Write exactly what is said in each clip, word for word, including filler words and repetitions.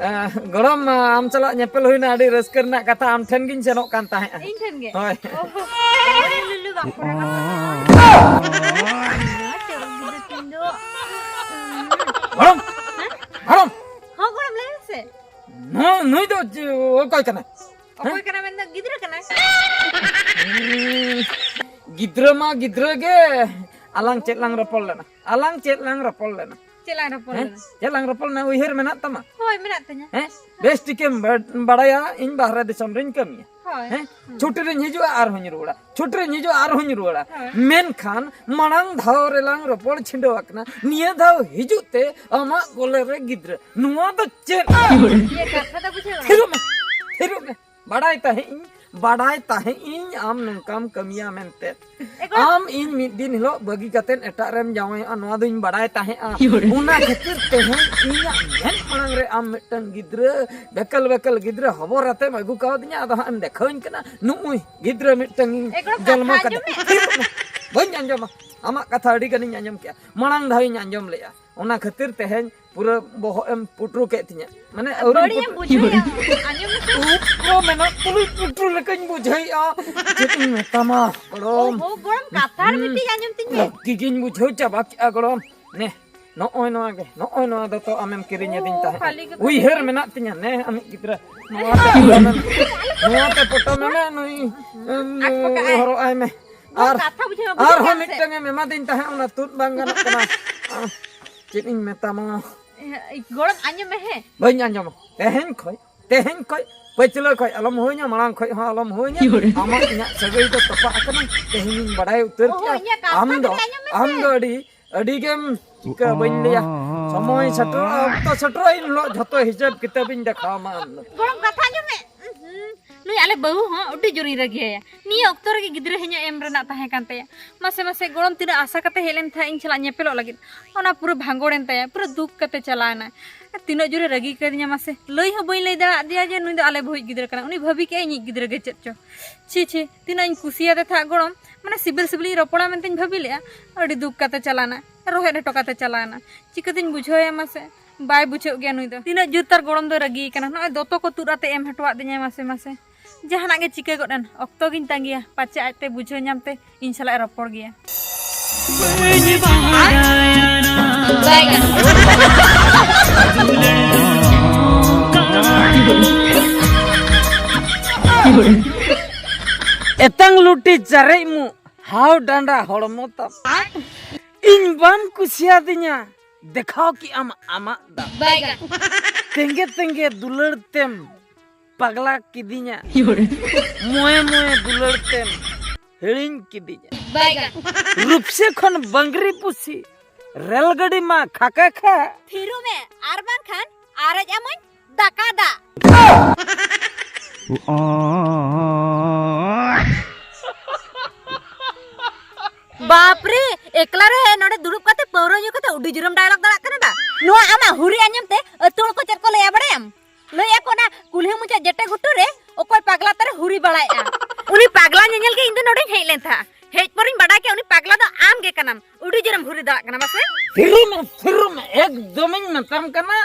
ᱜᱚᱲᱚᱢ, ᱟᱢ ᱥᱟᱞᱟᱜ ᱧᱮᱯᱮᱞ ᱦᱩᱭᱱᱟ, ᱟᱹᱰᱤ ᱨᱟᱹᱥᱠᱟᱹ ᱨᱮᱱᱟᱜ ᱠᱟᱛᱷᱟ᱾ ᱟᱢ ᱴᱷᱮᱱ ᱜᱤᱧ ᱥᱮᱱᱚᱜ ᱠᱟᱱ ᱛᱟᱦᱮᱸᱫᱼᱟ᱾ ᱤᱧ ᱴᱷᱮᱱ ᱜᱮ? ᱦᱳᱭ᱾ ᱚ, ᱦᱚ᱾ ᱟᱹᱰᱤ ᱞᱩᱞᱩ ᱵᱟᱝ ᱠᱚᱲᱟ ᱠᱟᱱᱟ᱾ ᱪᱚᱨᱚᱠ ᱜᱤᱫᱽᱨᱟᱹ ᱛᱤᱧ ᱫᱚ᱾ ᱜᱚᱲᱚᱢ! ᱦᱮᱸ? ᱜᱚᱲᱚᱢ! ᱦᱚᱸ, ᱜᱚᱲᱚᱢ, ᱞᱟᱹᱭ ᱢᱮᱥᱮ᱾ ᱱᱩᱭ, ᱱᱩᱭ ᱫᱚ ᱪᱮ-, ᱚᱠᱚᱭ ᱠᱟᱱᱟᱭ? ᱚᱠᱚᱭ ᱠᱟᱱᱟ ᱢᱮᱱᱫᱚ ᱜᱤᱫᱽᱨᱟᱹ ᱠᱟᱱᱟᱭ᱾ ᱜᱤᱫᱽᱨᱟᱹ ᱢᱟ ᱜᱤᱫᱽᱨᱟᱹ ᱜᱮ᱾ ᱟᱞᱟᱝ ᱪᱮᱫ ᱞᱟᱝ ᱨᱚᱯᱚᱲ ᱞᱮᱱᱟ? ᱟᱞᱟᱝ ᱪᱮᱫ ᱞᱟᱝ ᱨᱚᱯᱚᱲ ᱞᱮᱱᱟ? ᱪᱮᱫ ᱞᱟᱝ ᱨᱚᱯᱚᱲ ᱦᱮᱸ? ᱞᱮᱱᱟ? ᱪᱮᱫ ᱞᱟᱝ ᱨᱚᱯᱚᱲ ᱞᱮᱱᱟ? ᱩᱭᱦᱟᱹᱨ ᱢᱮᱱᱟᱜ ᱛᱟᱢᱟ? ᱦᱳᱭ, ᱢᱮᱱᱟᱜ ᱛᱤᱧᱟ᱾ ᱦᱮᱸ? ᱵᱮᱥ ᱴᱷᱤᱠᱮᱢ ᱵᱟ-, ᱵᱟᱲᱟᱭᱟ, ᱤᱧ ᱵᱟᱦᱨᱮ ᱫᱤᱥᱚᱢ ᱨᱤᱧ ᱠᱟᱹᱢᱤᱭᱟ᱾ ᱦᱳᱭ᱾ ᱦᱮᱸ? ᱦᱩᱸ᱾ ᱪᱷᱩᱴᱤ ᱨᱤᱧ ᱦᱤᱡᱩᱜᱼᱟ, ᱟᱨᱦᱚᱸᱧ ᱨᱩᱣᱟᱹᱲᱟ᱾ ᱪᱷᱩᱴᱤ ᱨᱤᱧ ᱦᱤᱡᱩᱜᱼᱟ, ᱟᱨᱦᱚᱸᱧ ᱨᱩᱣᱟᱹᱲᱟ᱾ ᱦᱳᱭ᱾ ᱢᱮᱱᱠᱷᱟᱱ ᱢᱟᱲᱟᱝ ᱫᱷᱟᱣ ᱨᱮᱞᱟᱝ ᱨᱚᱯᱚᱲ ᱪᱷᱤᱸᱰᱟᱹᱣ ᱟᱠᱟᱱᱟ, ᱱᱤᱭᱟᱹ ᱫᱷᱟᱣ ᱦᱤᱡᱩᱜ ᱛᱮ ᱟᱢᱟᱜ ᱠᱚᱞᱮ ᱨᱮ ᱜᱤᱫᱽᱨᱟᱹ᱾ ᱱᱚᱣᱟ ᱫᱚ ᱪᱮᱫ? ᱤᱭᱟᱹ, ᱠᱟᱛᱷᱟ ᱫᱚ ᱵᱩᱡᱷᱟᱹᱣ ᱵᱟᱝ? ᱛᱷᱤᱨᱚᱜ ᱢᱮ, ᱛᱷᱤᱨᱚᱜ ᱢᱮ᱾ ᱵᱟᱰᱟᱭ ᱛᱟᱦᱮᱸᱫ ᱤᱧ, ᱵᱟᱰᱟᱭ ᱛᱟᱦᱮᱸᱫ ᱤᱧ ᱟᱢ ᱱᱚᱝᱠᱟᱢ ᱠᱟᱹᱢᱤᱭᱟ ᱢᱮᱱᱛᱮ᱾ ᱮ ᱜᱚᱲᱚᱢ᱾ ᱟᱢ ᱤᱧ ᱢᱤᱫ ᱫᱤᱱ ᱦᱤᱞᱳᱜ ᱵᱟᱹᱜᱤ ᱠᱟᱛᱮᱫ ᱮᱴᱟᱜ ᱨᱮᱢ ᱡᱟᱶᱟᱭᱚᱜᱼᱟ, ᱱᱚᱣᱟ ᱫᱚᱧ ᱵᱟᱰᱟᱭ ᱛᱟᱦᱮᱸᱫᱼᱟ᱾ ᱤᱭᱳᱨᱮ᱾ ᱚᱱᱟ ᱠᱷᱟᱹᱛᱤᱨ ᱛᱮᱦᱮᱧ ᱤᱧᱟᱹᱜ ᱢᱮᱫ ᱢᱟᱲᱟᱝ ᱨᱮ ᱟᱢ ᱢᱤᱫᱴᱟᱝ ᱜᱤᱫᱽᱨᱟᱹ, ᱵᱮᱠᱮᱞ ᱵᱮᱠᱮᱞ ᱜᱤᱫᱽᱨᱟᱹ ᱦᱚᱵᱚᱨ ᱟᱛᱮᱢ ᱟᱹᱜᱩ ᱠᱟᱣᱫᱤᱧᱟ, ᱟᱫᱚ ᱦᱟᱸᱜ ᱮᱢ ᱫᱮᱠᱷᱟᱣᱟᱹᱧ ᱠᱟᱱᱟ, ᱱᱩᱜᱼᱩᱭ ᱜᱤᱫᱽᱨᱟᱹ ᱢᱤᱫᱴᱟᱝ ᱤᱧ ᱮ ᱜᱚᱲᱚᱢ, ᱡᱚᱱᱢᱚ ᱠᱟᱛᱷᱟ ᱠᱟᱫᱮ᱾ ᱟᱸᱡᱚᱢ ᱢᱮ᱾ ᱵᱟᱹᱧ ᱟᱸᱡᱚᱢᱟ, ᱟᱢᱟᱜ ᱠᱟᱛᱷᱟ ᱟᱹᱰᱤ ᱜᱟᱱᱤᱧ ᱟᱸᱡᱚᱢ ᱠᱮᱜᱼᱟ, ᱢᱟᱲᱟᱝ ᱫᱷᱟᱣ ᱤᱧ ᱟᱸᱡᱚᱢ ᱞᱮᱜᱼᱟ᱾ ᱚᱱᱟ ᱠᱷᱟᱹᱛᱤᱨ ᱛᱮᱦᱮᱧ ᱯᱩᱨᱟᱹ ᱵᱚᱦᱚᱜ ᱮᱢ ᱯᱩᱴᱨᱩ ᱠᱮᱫ ᱛᱤᱧᱟᱹ᱾ ᱢᱟᱱᱮ ᱟᱹᱣᱨᱤ ᱵᱟᱹᱲᱤᱡ ᱮᱢ ᱯᱩᱴᱨᱩ᱾ ᱵᱩᱡᱷᱟᱹᱣᱮᱫᱼᱟ᱾ ᱟᱸᱡᱚᱢ ᱢᱮᱥᱮ᱾ ᱩᱵ ᱠᱚ ᱢᱮᱱᱟᱜ ᱛᱩᱞᱩᱡ ᱯᱩᱴᱨᱩ ᱞᱮᱠᱟᱧ ᱵᱩᱡᱷᱟᱹᱣᱮᱫᱼᱟ᱾ ᱪᱮᱫ ᱤᱧ ᱢᱮᱛᱟᱢᱟ, ᱜᱚᱲᱚᱢ? ᱳᱦᱳ, ᱜᱚᱲᱚᱢ, ᱠᱟᱛᱷᱟ ᱟᱨ ᱦᱩᱸ᱾ ᱢᱤᱫᱴᱤᱡ ᱟᱸᱡᱚᱢ ᱛᱤᱧ ᱢᱮ᱾ ᱞᱟᱹᱠᱛᱤ ᱜᱤᱧ ᱵᱩᱡᱷᱟᱹᱣ ᱪᱟᱵᱟ ᱠᱮᱫᱼᱟ, ᱜᱚᱲᱚᱢ᱾ ᱱᱮ, ᱱᱚᱜᱼᱚᱭ ᱱᱚᱣᱟ ᱜᱮ, ᱱᱚᱜᱼᱚᱭ ᱱᱚᱣᱟ ᱫᱚᱛᱚ ᱟᱢᱮᱢ ᱠᱤᱨᱤᱧ ᱳ, ᱟᱹᱫᱤᱧ ᱛᱟᱦᱮᱸᱫ᱾ ᱠᱷᱟᱹᱞᱤ ᱜᱮ ᱩᱭᱦᱟᱹᱨ ᱯᱷᱟᱹᱞᱤ᱾ ᱢᱮᱱᱟᱜ ᱛᱤᱧᱟᱹ, ᱱᱮ, ᱟᱢᱤᱡ ᱜᱤᱫᱽᱨᱟᱹ᱾ ᱱᱚᱣᱟ ᱛᱮ ᱯᱚᱴᱚᱢ ᱮᱢ, ᱱᱚᱣᱟ ᱛᱮ ᱯᱚᱴᱚᱢ ᱮᱢ, ᱱᱩᱭ, ᱩᱸ, ᱟᱡ ᱯᱟᱠᱟᱜᱼᱟᱭ᱾ ᱦᱚᱨᱚᱜ ᱟᱭ ᱢᱮ᱾ ᱜᱚᱲᱚᱢ, ᱟᱨ ᱠᱟᱛᱷᱟ ᱵᱩᱡᱷᱟᱹᱣ ᱢᱮ, ᱵᱩᱡᱷᱟᱹᱣ ᱟᱨᱦᱚᱸ ᱠᱮᱫᱟᱢ ᱥᱮ? ᱢᱤᱫᱴᱟᱝ ᱮᱢ ᱮᱢᱟᱫᱤᱧ ᱛᱟᱦᱮᱸᱫ, ᱚᱱᱟ ᱛᱩᱫ ᱵᱟᱝ ᱜᱟᱱᱚᱜ ᱠᱟᱱᱟ᱾ ᱟᱦ, ᱪᱮᱫ ᱤᱧ ᱢᱮᱛᱟᱢᱟ? ᱜᱚᱲᱚᱢ, ᱟᱸᱡᱚᱢ ᱢᱮ, ᱦᱮᱸ᱾ ᱵᱟᱹᱧ ᱟᱸᱡᱚᱢᱟ᱾ ᱛᱮᱦᱮᱧ ᱠᱷᱚᱡ, ᱛᱮᱦᱮᱧ ᱠᱷᱚᱡ ᱯᱟᱹᱪᱷᱞᱟᱹ ᱠᱷᱚᱡ ᱟᱞᱚᱢ ᱦᱩᱭᱧᱟ, ᱢᱟᱲᱟᱝ ᱠᱷᱚᱡ ᱦᱚᱸ ᱟᱞᱚᱢ ᱦᱩᱭᱧᱟ᱾ ᱤᱭᱳᱨᱮ᱾ ᱟᱢᱟᱜ ᱤᱧᱟᱹᱜ ᱥᱟᱹᱜᱟᱹᱭ ᱫᱚ ᱛᱚᱯᱟᱜ ᱟᱠᱟᱱᱟ, ᱛᱮᱦᱮᱧᱤᱧ ᱵᱟᱲᱟᱭ ᱩᱛᱟᱹᱨ ᱳᱦᱳ, ᱠᱮᱜᱼᱟ᱾ ᱤᱧᱟᱹᱜ ᱠᱟᱛᱷᱟ ᱟᱢ ᱫᱚ, ᱠᱟᱹᱴᱤᱡ ᱟᱸᱡᱚᱢ ᱢᱮᱥᱮ᱾ ᱟᱢ ᱫᱚ ᱟᱹᱰᱤ, ᱟᱹᱰᱤ ᱜᱮᱢ ᱪᱤᱠᱟᱹ ᱵᱟᱹᱧ ᱞᱟᱹᱭᱟ᱾ ᱥᱚᱢᱚᱭ ᱥᱮᱴᱮᱨᱚᱜᱼᱟ, ᱚᱠᱛᱚ ᱥᱮᱴᱮᱨᱚᱜᱼᱟ, ᱤᱱ ᱦᱤᱞᱳᱜ ᱡᱷᱚᱛᱚ ᱦᱤᱥᱟᱹᱵ ᱠᱤᱛᱟᱹᱵ ᱤᱧ ᱫᱮᱠᱷᱟᱣ ᱟᱢᱟ ᱟᱢ ᱫᱚ᱾ ᱜᱚᱲᱚᱢ, ᱠᱟᱛᱷᱟ ᱟᱸᱡᱚᱢ ᱢᱮ᱾ ᱩᱸᱦᱩᱸ᱾ ᱱᱩᱭ ᱟᱞᱮ ᱵᱟᱹᱦᱩ ᱦᱚᱸ ᱟᱹᱰᱤ ᱡᱳᱨᱤᱧ ᱨᱟᱹᱜᱤᱭᱟᱭᱟ᱾ ᱱᱤᱭᱟᱹ ᱚᱠᱛᱚ ᱨᱮᱜᱮ ᱜᱤᱫᱽᱨᱟᱹ ᱦᱤᱧᱚᱜ ᱮᱢ ᱨᱮᱱᱟᱜ ᱛᱟᱦᱮᱸ ᱠᱟᱱ ᱛᱟᱭᱟ᱾ ᱢᱟᱥᱮ, ᱢᱟᱥᱮ, ᱜᱚᱲᱚᱢ ᱛᱤᱱᱟᱹᱜ ᱟᱥᱟ ᱠᱟᱛᱮ ᱦᱮᱡ ᱞᱮᱱ ᱛᱟᱦᱮᱸᱫ ᱤᱧ ᱥᱟᱞᱟᱜ ᱧᱮᱯᱮᱞᱚᱜ ᱞᱟᱹᱜᱤᱫ, ᱚᱱᱟ ᱯᱩᱨᱟᱹ ᱵᱷᱟᱸᱜᱚᱲᱮᱱ ᱛᱟᱭᱟ, ᱯᱩᱨᱟᱹ ᱫᱩᱠ ᱠᱟᱛᱮ ᱪᱟᱞᱟᱣᱮᱱᱟᱭ᱾ ᱟᱨ ᱛᱤᱱᱟᱹᱜ ᱡᱳᱨᱮ ᱨᱟᱹᱜᱤ ᱠᱟᱫᱤᱧᱟ ᱢᱟᱥᱮ, ᱞᱟᱹᱭ ᱦᱚᱸ ᱵᱟᱹᱧ ᱞᱟᱹᱭ ᱫᱟᱲᱮᱭᱟᱫ ᱫᱮᱭᱟ ᱡᱮ ᱱᱩᱭ ᱫᱚ ᱟᱞᱮ ᱵᱟᱹᱦᱩᱭᱤᱡ ᱜᱤᱫᱽᱨᱟᱹ ᱠᱟᱱᱟᱭ᱾ ᱩᱱᱤ ᱵᱷᱟᱹᱵᱤ ᱠᱮᱜᱼᱟᱭ ᱤᱧᱤᱡ ᱜᱤᱫᱽᱨᱟᱹ ᱜᱮ ᱪᱮᱫ ᱪᱚ᱾ ᱪᱷᱤ, ᱪᱷᱤ, ᱛᱤᱱᱟᱹᱜ ᱤᱧ ᱠᱩᱥᱤᱭᱟᱫᱮ ᱛᱟᱦᱮᱸᱫ ᱜᱚᱲᱚᱢ, ᱢᱟᱱᱮ ᱥᱤᱵᱤᱞ ᱥᱤᱵᱤᱞᱤᱧ ᱨᱚᱯᱚᱲᱟ ᱢᱮᱱᱛᱮᱧ ᱵᱷᱟᱹᱵᱤ ᱞᱮᱜᱼᱟ, ᱟᱹᱰᱤ ᱫᱩᱠ ᱠᱟᱛᱮ ᱪᱟᱞᱟᱣᱮᱱᱟ, ᱨᱚᱦᱮᱫ ᱦᱚᱴᱚ ᱠᱟᱛᱮ ᱪᱟᱞᱟᱣᱮᱱᱟ᱾ ᱪᱤᱠᱟᱹᱛᱤᱧ ᱵᱩᱡᱷᱟᱹᱣᱟᱭᱟ ᱢᱟᱥᱮ? ᱵᱟᱭ ᱵᱩᱡᱷᱟᱹᱣ ᱜᱮᱭᱟ ᱱᱩᱭ ᱫᱚ᱾ ᱛᱤᱱᱟᱹᱜ ᱡᱳᱨ ᱛᱟᱨ ᱜᱚᱲᱚᱢ ᱫᱚᱭ ᱨᱟᱹᱜᱤ ᱠᱟᱱᱟ᱾ ᱱᱚᱜᱼᱚᱭ ᱫᱚᱛᱚ ᱠᱚ ᱛᱩᱫ ᱟᱛᱮ ᱮᱢ ᱦᱚᱴᱚᱣᱟᱫ ᱫᱤᱧᱟᱭ ᱢᱟᱥᱮ ᱢᱟᱥᱮ᱾ ᱡᱟᱦᱟᱱᱟᱜ ᱜᱮ ᱪᱤᱠᱟᱹ ᱜᱚᱫ ᱮᱱ, ᱚᱠᱛᱚ ᱜᱤᱧ ᱛᱟᱺᱜᱤᱭᱟ, ᱯᱟᱪᱮ ᱟᱡᱛᱮ ᱵᱩᱡᱷᱟᱹᱣ ᱧᱟᱢ ᱛᱮ ᱤᱧ ᱥᱟᱞᱟᱜ ᱮ ᱨᱚᱯᱚᱲ ᱜᱮᱭᱟ᱾ ᱮᱛᱟᱝ ᱞᱩᱴᱤ ᱪᱟᱨᱮᱡ ᱢᱩ, ᱦᱟᱣ ᱰᱟᱸᱰᱟ ᱦᱚᱲᱢᱚ ᱛᱟᱢ᱾ ᱤᱧ ᱵᱟᱢ ᱠᱩᱥᱤᱭᱟᱫᱤᱧᱟ, ᱫᱮᱠᱷᱟᱣ ᱠᱮᱜ ᱟᱢ ᱟᱢᱟᱜ ᱫᱟᱢ᱾ ᱛᱮᱸᱜᱮ ᱛᱮᱸᱜᱮ ᱫᱩᱞᱟᱹᱲ ᱛᱮᱢ ᱯᱟᱜᱽᱞᱟ ᱠᱤᱫᱤᱧᱟ᱾ ᱢᱚᱭᱮ ᱢᱚᱭᱮ ᱫᱩᱞᱟᱹᱲ ᱛᱮᱢ ᱦᱤᱲᱤᱧ ᱠᱤᱫᱤᱧᱟ᱾ ᱨᱩᱯᱥᱤ ᱠᱷᱚᱱ ᱵᱟᱝᱜᱽᱨᱤ ᱯᱩᱥᱤ, ᱨᱮᱞ ᱜᱟᱹᱰᱤ ᱢᱟ ᱠᱷᱟᱠᱟ ᱠᱷᱟ᱾ ᱛᱷᱤᱨᱩ ᱢᱮ, ᱟᱨ ᱵᱟᱝᱠᱷᱟᱱ ᱟᱨᱮᱡ ᱟᱢᱟᱹᱧ ᱫᱟᱠᱟ ᱫᱟᱜ᱾ ᱵᱟᱯᱨᱮ, ᱮᱠᱞᱟ ᱨᱮ ᱱᱚᱰᱮ ᱫᱩᱲᱩᱵ ᱠᱟᱛᱮ ᱯᱟᱹᱣᱨᱟᱹ ᱧᱩ ᱠᱟᱛᱮ ᱩᱰᱤ ᱡᱩᱨᱟᱹᱢ ᱰᱟᱭᱞᱚᱜ ᱫᱟᱲᱟᱜ ᱠᱟᱱᱟ ᱵᱟ? ᱱᱚᱣᱟ ᱟᱢᱟᱜ ᱦᱩᱨᱤ ᱟᱸᱡᱚᱢ ᱛᱮ ᱟᱹᱛᱩ ᱦᱚᱲ ᱠᱚ ᱪᱮᱫ ᱠᱚ ᱞᱟᱹᱭᱟ ᱵᱟᱲᱟᱭᱟᱢ? ᱞᱟᱹᱭ ᱟᱠᱚ ᱚᱱᱟ ᱠᱩᱞᱦᱤ ᱢᱩᱪᱟᱹᱫ ᱡᱮᱴᱮ ᱜᱷᱩᱴᱩ ᱨᱮ ᱚᱠᱚᱭ ᱯᱟᱜᱽᱞᱟ ᱛᱟᱨᱮ ᱦᱩᱨᱤ ᱵᱟᱲᱟᱭᱮᱜᱼᱟ᱾ ᱩᱱᱤ ᱯᱟᱜᱽᱞᱟ ᱧᱮᱧᱮᱞ ᱜᱮ ᱤᱧ ᱫᱚ ᱱᱚᱰᱮᱧ ᱦᱮᱡ ᱞᱮᱱ ᱛᱟᱦᱮᱸᱜ᱾ ᱦᱮᱡ ᱯᱚᱨᱮᱧ ᱵᱟᱰᱟᱭ ᱠᱮᱫ ᱩᱱᱤ ᱯᱟᱜᱽᱞᱟ ᱫᱚ ᱟᱢ ᱜᱮ ᱠᱟᱱᱟᱢ᱾ ᱩᱰᱤ ᱡᱩᱨᱟᱹᱢ ᱦᱩᱨᱤ ᱫᱟᱲᱟᱜ ᱠᱟᱱᱟ ᱵᱟᱥᱮ? ᱛᱷᱤᱨᱩ ᱢᱮ, ᱛᱷᱤᱨᱩ ᱢᱮ, ᱮᱠᱫᱚᱢᱤᱧ ᱢᱮᱛᱟᱢ ᱠᱟᱱᱟ,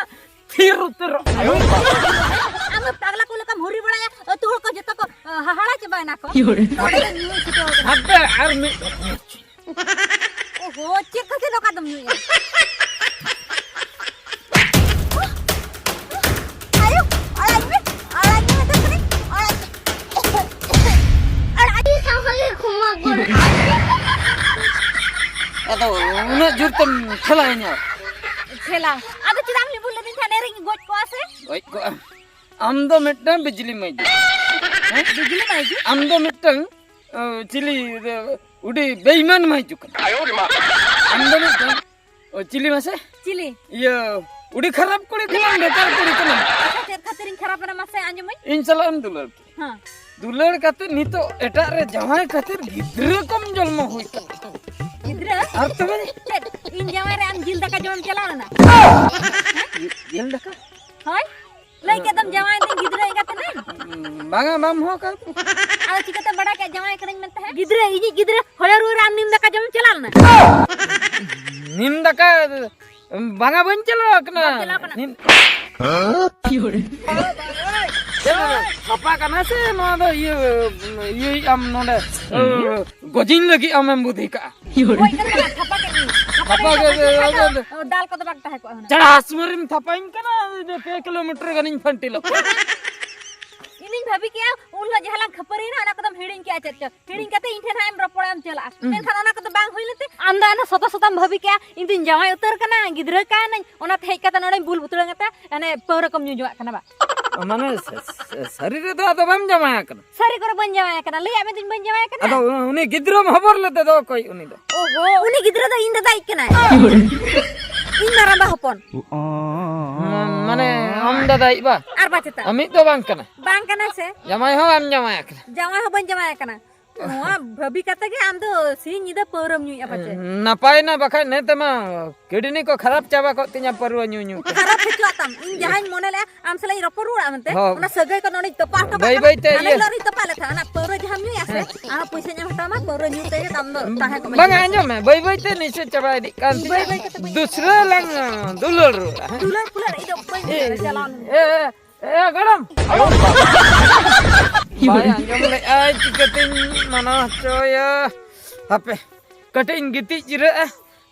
ᱛᱷᱤᱨ ᱩᱛᱟᱹᱨᱚᱜ ᱟᱭ᱾ ᱟᱢ ᱫᱚ ᱯᱟᱜᱽᱞᱟ ᱠᱚ ᱞᱮᱠᱟᱢ ᱦᱩᱨᱤ ᱵᱟᱲᱟᱭᱟ, ᱟᱹᱛᱩ ᱦᱚᱲ ᱠᱚ ᱡᱚᱛᱚ ᱠᱚ, ᱟ, ᱦᱟᱦᱟᱲᱟ ᱪᱟᱵᱟᱭᱮᱱᱟ ᱠᱚ᱾ ᱱᱚᱰᱮ ᱫᱚ ᱧᱩ ᱪᱷᱩᱴᱟᱹᱣ ᱟᱠᱟᱱᱟ᱾ ᱦᱟᱯᱮ ᱟᱨ ᱢᱤᱫ ᱫᱷᱟᱣ᱾ ᱳᱦᱳ, ᱪᱮᱫ ᱠᱷᱟᱹᱛᱤᱨ ᱱᱚᱝᱠᱟ ᱫᱚᱢ ᱧᱩᱭᱟ? ᱟᱭᱳ, ᱟᱲᱟᱜ ᱢᱮ, ᱟᱲᱟᱜ ᱢᱮ, ᱢᱮᱛᱟᱢ ᱠᱟᱹᱱᱟᱹᱧ, ᱟᱲᱟᱜ ᱢᱮ᱾ ᱟᱲᱟᱜ ᱢᱮ᱾ ᱟᱫᱚ ᱩᱱᱟᱹᱜ ᱡᱳᱨ ᱛᱮᱢ ᱴᱷᱮᱞᱟᱭᱤᱧᱟ? ᱴᱷᱮᱞᱟ? ᱟᱫᱚ ᱪᱮᱫᱟᱜ ᱮᱢ ᱞᱤᱵᱩᱨ ᱞᱮᱫᱤᱧ ᱠᱷᱟᱱ ᱮᱨᱤᱧ ᱜᱚᱡ ᱠᱚᱜᱼᱟ ᱥᱮ? ᱜᱚᱡ ᱠᱚᱜᱼᱟ? ᱟᱢ ᱫᱚ ᱢᱤᱫᱴᱟᱝ ᱵᱤᱡᱽᱞᱤ ᱢᱟᱹᱭᱡᱩ᱾ ᱦᱮᱸ? ᱵᱤᱡᱽᱞᱤ ᱢᱟᱹᱭᱡᱩ? ᱟᱢ ᱫᱚ ᱢᱤᱫᱴᱟᱝ, ᱚ, ᱪᱤᱞᱤ, ᱚ, ᱩᱰᱤ ᱵᱮᱭᱤᱢᱟᱱ ᱢᱟᱹᱭᱡᱩ ᱠᱟᱱᱟ᱾ ᱟᱢ ᱫᱚ ᱢᱤᱫᱴᱟᱝ, ᱚ, ᱪᱤᱞᱤ ᱢᱟᱥᱮ? ᱪᱤᱞᱤ? ᱤᱭᱟᱹ, ᱩᱰᱤ ᱠᱷᱟᱨᱟᱯ ᱠᱩᱲᱤ ᱠᱟᱱᱟᱢ, ᱵᱮᱠᱟᱨ ᱠᱩᱲᱤ ᱠᱟᱱᱟᱢ᱾ ᱟᱪᱪᱷᱟ, ᱪᱮᱫ ᱠᱷᱟᱹᱛᱤᱨᱤᱧ ᱠᱷᱟᱨᱟᱯ ᱮᱱᱟ ᱢᱟᱥᱮ ᱟᱸᱡᱚᱢᱟᱹᱧ? ᱤᱧ ᱥᱟᱞᱟᱜ ᱮᱢ ᱫᱩᱞᱟᱹᱲ ᱠᱮᱫᱟ᱾ ᱦᱮᱸ᱾ ᱫᱩᱞᱟᱹᱲ ᱠᱟᱛᱮ ᱱᱤᱛᱚᱜ ᱮᱴᱟᱜ ᱨᱮ ᱡᱟᱶᱟᱭ ᱠᱷᱟᱹᱛᱤᱨ ᱜᱤᱫᱽᱨᱟᱹ ᱠᱚᱢ ᱡᱚᱱᱢᱚ ᱦᱩᱭ ᱠᱟᱱᱟ᱾ ᱜᱤᱫᱽᱨᱟᱹ? ᱟᱨ ᱛᱚᱵᱮ? ᱪᱮᱫ, ᱤᱧ ᱡᱟᱶᱟᱭ ᱨᱮ ᱟᱢ ᱡᱤᱞ ᱫᱟᱠᱟ ᱡᱚᱢᱮᱢ ᱪᱟᱞᱟᱣ ᱞᱮᱱᱟ? ᱡᱤᱞ ᱫᱟᱠᱟ? ᱦᱳᱭ? ᱞᱟᱹᱭ ᱠᱮᱫ ᱫᱚᱢ ᱡᱟᱶᱟᱭ ᱫᱤᱧ ᱜᱤᱫᱽᱨᱟᱹ ᱮᱸᱜᱟᱛ ᱮᱱᱟᱹᱧ᱾ ᱵᱟᱝᱟ, ᱵᱟᱢ ᱦᱚᱦᱚ ᱟᱠᱟᱫ᱾ ᱟᱫᱚ ᱪᱤᱠᱟᱹᱛᱮᱢ ᱵᱟᱰᱟᱭ ᱠᱮᱫ ᱡᱟᱶᱟᱭ ᱠᱟᱹᱱᱟᱹᱧ ᱢᱮᱱᱛᱮ? ᱜᱤᱫᱽᱨᱟᱹ, ᱤᱧᱤᱡ ᱜᱤᱫᱽᱨᱟᱹ ᱦᱚᱭᱚ ᱨᱩᱣᱟᱹᱲ ᱨᱮ ᱟᱢ ᱱᱤᱢ ᱫᱟᱠᱟ ᱡᱚᱢᱮᱢ ᱪᱟᱞᱟᱣ ᱞᱮᱱᱟ? ᱱᱤᱢ ᱫᱟᱠᱟ ᱵᱟᱝᱟ, ᱵᱟᱹᱧ ᱪᱟᱞᱟᱣ ᱠᱟᱱᱟ᱾ ᱵᱟᱢ ᱪᱟᱞᱟᱣ ᱠᱟᱱᱟ? ᱱᱤᱱ- ᱪᱮᱫ ᱨᱮ? ᱛᱷᱟᱯᱟ ᱠᱟᱱᱟ ᱥᱮ ᱱᱚᱣᱟ ᱫᱚ ᱤᱭᱟᱹ, ᱤᱭᱟᱹᱭ ᱟᱢ ᱱᱚᱰᱮ? ᱜᱚᱡᱤᱧ ᱞᱟᱹᱜᱤᱫ ᱟᱢᱮᱢ ᱵᱩᱫᱷᱤ ᱠᱟᱜᱼᱟ᱾ ᱜᱚᱡ ᱠᱟᱛᱮ ᱱᱟᱜ ᱛᱷᱟᱯᱟ ᱠᱮᱫ ᱢᱮᱭᱟ᱾ ᱛᱷᱟᱯᱟ ᱠᱮᱫ ᱢᱮᱭᱟ, ᱛᱷᱟᱯᱟ ᱠᱮᱫ ᱢᱮᱭᱟ᱾ ᱫᱟᱞ ᱠᱚᱫᱚ ᱵᱟᱝ ᱛᱟᱦᱮᱸ ᱠᱚᱜᱼᱟ ᱦᱩᱱᱟᱹᱝ᱾ ᱪᱟᱲᱟᱥ ᱢᱟᱹᱨᱤᱢ ᱛᱷᱟᱯᱟᱧ ᱠᱟᱱᱟ, ᱯᱮ ᱠᱤᱞᱳᱢᱤᱴᱟᱨ ᱜᱟᱱᱤᱧ ᱯᱷᱟᱱᱴᱤᱞᱚᱜ ᱠᱟᱱᱟ᱾ ᱤᱧᱤᱧ ᱵᱷᱟᱹᱵᱤ ᱠᱮᱜᱼᱟ, ᱩᱱ ᱦᱤᱞᱳᱜ ᱡᱟᱦᱟᱸ ᱞᱟᱝ ᱠᱷᱟᱹᱯᱟᱹᱨᱤᱭᱮᱱᱟ, ᱚᱱᱟ ᱠᱚᱫᱚᱢ ᱦᱤᱲᱤᱧ ᱠᱮᱜᱼᱟ ᱪᱮᱫ ᱪᱚ᱾ ᱦᱤᱲᱤᱧ ᱠᱟᱛᱮ ᱤᱧ ᱴᱷᱮᱱ ᱦᱟᱸᱜ ᱮᱢ ᱨᱚᱯᱚᱲᱟ, ᱮᱢ ᱪᱟᱞᱟᱜᱼᱟ᱾ ᱦᱩᱸ᱾ ᱢᱮᱱᱠᱷᱟᱱ ᱚᱱᱟ ᱠᱚᱫᱚ ᱵᱟᱝ ᱦᱩᱭ ᱞᱮᱱᱛᱮ, ᱟᱢ ᱫᱚ ᱦᱟᱱᱟ ᱥᱚᱛᱟ ᱥᱚᱛᱟᱢ ᱵᱷᱟᱹᱵᱤ ᱠᱮᱜᱼᱟ, ᱤᱧ ᱫᱩᱧ ᱡᱟᱶᱟᱭ ᱩᱛᱟᱹᱨ ᱠᱟᱱᱟ, ᱜᱤᱫᱽᱨᱟᱹ ᱠᱟᱱᱟᱹᱧ, ᱚᱱᱟᱛᱮ ᱦᱮᱡ ᱠᱟᱛᱮ ᱱᱚᱰᱮᱧ ᱵᱩᱞ ᱵᱩᱛᱲᱟᱹ ᱠᱟᱛᱮ ᱦᱟᱱᱮ ᱯᱟᱹᱣᱨᱟᱹ ᱠᱚᱢ ᱧᱩ ᱡᱚᱝᱟᱜ ᱠᱟᱱᱟ ᱵᱟ? ᱢᱟᱱᱮ ᱥᱟ-, ᱥᱟ-, ᱥᱟᱹᱨᱤ ᱨᱮᱫᱚ ᱟᱫᱚ ᱵᱟᱢ ᱡᱟᱶᱟᱭ ᱟᱠᱟᱱᱟ? ᱥᱟᱹᱨᱤ ᱠᱚᱨᱮ ᱵᱟᱹᱧ ᱡᱟᱶᱟᱭ ᱟᱠᱟᱱᱟ, ᱞᱟᱹᱭᱟᱫ ᱢᱮ ᱫᱩᱧ ᱵᱟᱹᱧ ᱡᱟᱶᱟᱭ ᱟᱠᱟᱱᱟ᱾ ᱟᱫᱚ ᱩᱱᱤ ᱜᱤᱫᱽᱨᱟᱹᱢ ᱦᱚᱵᱚᱨ ᱞᱮᱫᱮ ᱫᱚ ᱚᱠᱚᱭ ᱩᱱᱤ ᱫᱚ? ᱳᱦᱳ, ᱩᱱᱤ ᱜᱤᱫᱽᱨᱟᱹ ᱫᱚ ᱤᱧ ᱫᱟᱫᱟᱭᱤᱡ ᱠᱟᱱᱟᱭ᱾ ᱤᱧ ᱢᱟᱨᱟᱝᱵᱟ ᱦᱚᱯᱚᱱ᱾ ᱢᱟ-, ᱢᱟᱱᱮ ᱟᱢ ᱫᱟᱫᱟᱭᱤᱡ ᱵᱟ? ᱟᱨ ᱵᱟ ᱪᱮᱛᱟ? ᱟᱢᱤᱡ ᱫᱚ ᱵᱟᱝ ᱠᱟᱱᱟ? ᱵᱟᱝ ᱠᱟᱱᱟ ᱥᱮ? ᱡᱟᱶᱟᱭ ᱦᱚᱸ ᱵᱟᱢ ᱡᱟᱶᱟᱭ ᱟᱠᱟᱱᱟ? ᱡᱟᱶᱟᱭ ᱦᱚᱸ ᱵᱟᱹᱧ ᱡᱟᱶᱟᱭ ᱟᱠᱟᱱᱟ᱾ ᱱᱚᱣᱟ ᱵᱷᱟᱹᱵᱤ ᱠᱟᱛᱮ ᱜᱮ ᱟᱢ ᱫᱚ ᱥᱤᱧ ᱧᱤᱫᱟᱹ ᱯᱟᱹᱣᱨᱟᱹᱢ ᱧᱩᱭᱮᱫᱼᱟ ᱯᱟᱪᱮ? ᱱᱟᱯᱟᱭ ᱱᱟ, ᱵᱟᱠᱷᱟᱡ ᱱᱮ ᱛᱮᱢᱟ ᱠᱤᱰᱱᱤ ᱠᱚ ᱠᱷᱟᱨᱟᱯ ᱪᱟᱵᱟ ᱠᱚᱜ ᱛᱤᱧᱟ ᱯᱟᱹᱨᱣᱟᱹ ᱧᱩ ᱧᱩ ᱛᱮ᱾ ᱠᱷᱟᱨᱟᱯ ᱦᱚᱪᱚᱣᱟᱜ ᱛᱟᱢ᱾ ᱤᱧ ᱡᱟᱦᱟᱸᱧ ᱢᱚᱱᱮ ᱞᱮᱜᱼᱟ ᱟᱢ ᱥᱟᱞᱟᱜ ᱤᱧ ᱨᱚᱯᱚᱲ ᱨᱩᱣᱟᱹᱲᱟ ᱢᱮᱱᱛᱮ, ᱦᱚᱸ᱾ ᱚᱱᱟ ᱥᱟᱹᱜᱟᱹᱭ ᱠᱚ ᱱᱚᱰᱮᱧ ᱛᱚᱯᱟ ᱦᱚᱴᱚ ᱠᱟᱜ ᱵᱟᱹᱭ ᱠᱟᱱᱟ᱾ ᱵᱟᱹᱭ ᱛᱮ ᱦᱟᱱᱮ ᱤᱭᱟᱹ᱾ ᱦᱤᱞᱳᱜ ᱨᱤᱧ ᱛᱚᱯᱟ ᱞᱮᱫ ᱛᱟᱦᱮᱸᱫ, ᱚᱱᱟ ᱯᱟᱹᱣᱨᱟᱹ ᱡᱟᱦᱟᱸᱢ ᱧᱩᱭᱟ ᱥᱮ, ᱦᱮᱸ᱾ ᱟᱨ ᱯᱩᱭᱥᱟᱹᱧ ᱮᱢ ᱦᱟᱛᱟᱣ ᱢᱟ, ᱯᱟᱹᱣᱨᱟᱹ ᱧᱩ ᱛᱮᱜᱮ ᱟᱢ ᱫᱚ ᱛᱟᱦᱮᱸ ᱠᱚᱜ ᱢᱮ᱾ ᱵᱟᱝᱟ, ᱟᱸᱡᱚᱢ ᱢᱮ, ᱵᱟᱹᱭ ᱵᱟᱹᱭ ᱛᱮ ᱱᱤᱥᱟᱹ ᱪᱟᱵᱟ ᱤᱫᱤᱜ ᱠᱟᱱ ᱛᱤᱧᱟ᱾ ᱵᱟᱹᱭ ᱵᱟᱹᱭ ᱠᱟᱛᱮ ᱵᱟᱹᱧ ᱫᱩᱥᱨᱟᱹ ᱞᱟᱝ ᱫᱩᱞᱟᱹᱲ ᱨᱩᱣᱟᱹᱲᱟ, ᱦᱮᱸ? ᱫᱩᱞᱟᱹᱲ ᱯᱷᱩᱞᱟᱹᱲ ᱤᱧ ᱫᱚ ᱵᱟᱹᱧ ᱮ, ᱫᱩᱞᱟᱹᱲᱟ, ᱪᱟᱞᱟᱣ ᱞᱮᱱ ᱮ, ᱮ, ᱮ, ᱜᱚᱲᱚᱢ᱾ ᱵᱟᱭ ᱟᱸᱡᱚᱢ ᱞᱮᱫᱼᱟᱭ, ᱪᱤᱠᱟᱹᱛᱤᱧ ᱢᱟᱱᱟ ᱦᱚᱪᱚᱭᱟ? ᱦᱟᱯᱮ, ᱠᱟᱹᱴᱤᱡ ᱤᱧ ᱜᱤᱛᱤᱡ ᱡᱤᱨᱟᱹᱜᱼᱟ,